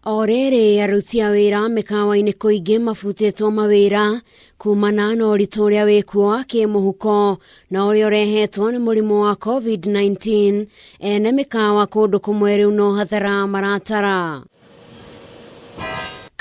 O rĩrĩ, aruti a wĩra mĩkawa-inĩ kũingĩ mabutĩtwo mawĩra kumana na ũritũ ũrĩa wĩkuo wa kĩmũhuko na ũrĩa ũrehetwo nĩ mũrimũ wa COVID-19. Ene mĩkawa kũndũ kũmwe rĩu no hathara maratara.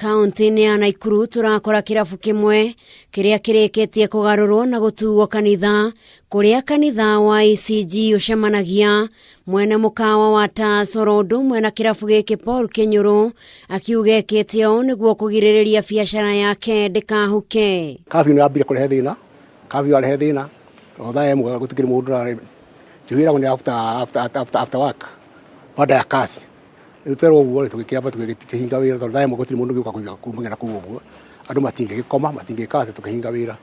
Kaunti-inĩ ya Naikuru tũrakora kĩrabu kĩmwe kĩrĩa kĩrĩkĩtie kũgarũrwo na gũtuo kanitha kũrĩa kanitha wa ECG ũcemanagia. Mwene mũkawa wa Tas oro ũndũ ũmwe na kĩrabu gĩkĩ Paul Kĩnyũrũ akiuga ekĩte ũũ nĩguo kũgirĩrĩria biacara yake ndĩkahuke. Curfew nĩ yambire kũrehe thĩna, curfew yarehe thĩna tondũ thaa ĩmwe gũtikĩrĩ mũndũ ũrarĩ, njohi ĩragwo nĩ after, after, after, after work, baada ya kazi. Rĩu twerwo ũguo rĩ, tũgĩkĩamba tũgĩkĩhinga wĩra tondũ thaa ĩmwe gũtirĩ mũndũ ũngĩũka kũiya kumania na kũu ũguo. Andũ matingĩgĩkoma, matingĩka atĩa, tũkĩhinga wĩra.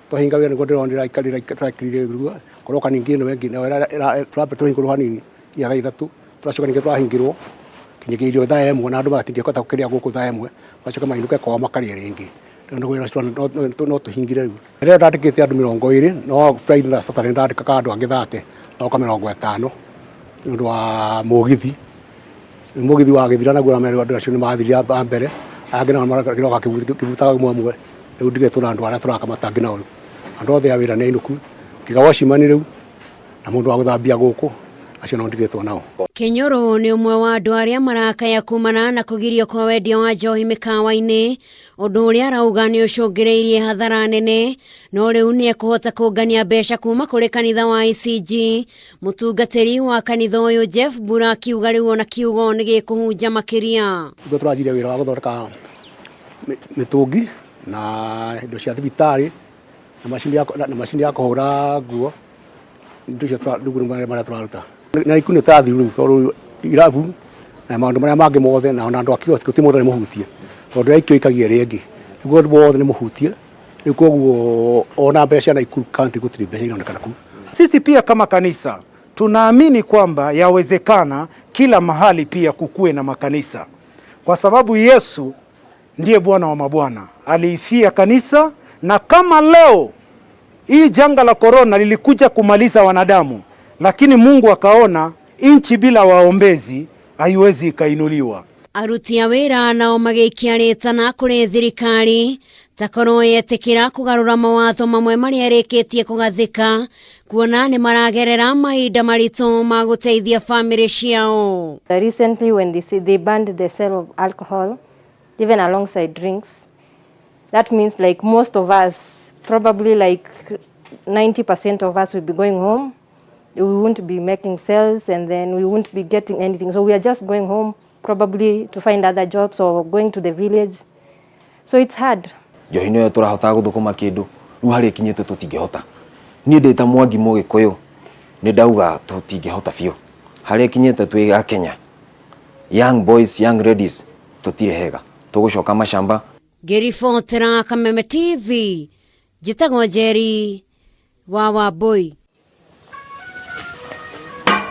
Twahinga wĩra nĩguo ndĩronire tũraikarire ũguo, kũroka ningĩ ĩno ĩngĩ nayo tũramba tũhingũrwo hanini nginya thaa ithatũ, tũracoka ningĩ tũrahingĩrwo nginya thaa ĩmwe na andũ matingĩhota gũkĩrĩa gũkũ thaa ĩmwe, macoke mainũke kwao makarĩe rĩngĩ. Rĩu nĩguo wĩra ũcio no tũhingire rĩu. Rĩrĩa ndandĩkĩte andũ 20 no Friday na Saturday ndandĩkaga andũ angĩ 30 magoka 50 nĩ ũndũ wa mũgithi. Rĩu mũgithi wagĩthira naguo na andũ acio nĩ mathirire a mbere, aya angĩ nao maroka kĩbutaga ũmwe ũmwe, rĩu ndigĩtwo na andũ arĩa tũraka matangĩ nao rĩu. Andũ othe a wĩra nĩ ainũku tiga watchman rĩu na mũndũ wa gũthambia gũkũ, acio no ndigĩtwo nao. Kĩnyũrũ nĩ ũmwe wa andũ arĩa marakaya kumana na kũgirio kwa wendia wa njohi mĩkawa-inĩ, ũndũ ũrĩa arauga nĩ ũcũngĩrĩirie hathara nene, no rĩu nĩ ekũhota kũngania mbeca kuma kũrĩ kanitha wa ICG. Mũtungatĩri wa kanitha ũyũ Jeff Mbura akiuga rĩu ona kiugo nĩ gĩkũhunja makĩria. Nĩguo tũranjirie wĩra wa gũthondeka mĩtũngi na indo cia thibitarĩ na macini ya na macini ya kũhũra nguo, indo icio rĩu marĩa tũraruta. Na ikundi nĩ tathiru rĩu tondũ irabu na maũndũ marĩa mangĩ mothe na ona andũ a kiosk gũtirĩ mũndũ ũtarĩ mũhutie tondũ yaikio ikagia ĩrĩa ĩngĩ. Rĩu andũ othe nĩ mũhutie, rĩu koguo ona mbeca Nakuru county gũtirĩ mbeca ironekana kũu. Sisi pia kama kanisa tunaamini kwamba yawezekana kila mahali pia kukuwe na makanisa, kwa sababu Yesu ndiye Bwana wa mabwana, aliifia kanisa. Na kama leo hii janga la korona lilikuja kumaliza wanadamu, lakini Mungu akaona nchi bila waombezi haiwezi ikainuliwa. Aruti a wĩra nao magĩikia rĩtana kũrĩ thirikari takorwo yetĩkĩra kũgarũra mawatho mamwe marĩa ĩrĩkĩtie kũgathĩka kuona nĩ maragerera mahinda maritũ ma gũteithia bamĩrĩ ciao. Recently when they say they banned the sale of alcohol even alongside drinks, that means like most of us, probably like 90% of us will be going home. We won't be making sales and then we won't be getting anything. So we are just going home probably to find other jobs or going to the village. So it's hard. Njohi nĩyo tũrahotaga gũthũkũma kĩndũ, rĩu harĩa ĩkinyĩte tũtingĩhota. Niĩ ndĩ ta Mwangi Mũgĩkũyũ nĩ ndauga tũtingĩhota biũ. Harĩa ĩkinyĩte twĩ a Kenya, young boys, young ladies, tũtirĩ hega. Tũgũcoka macamba. Ngĩribotera Kameme TV, njĩtagwo Njeri wa Wambũi.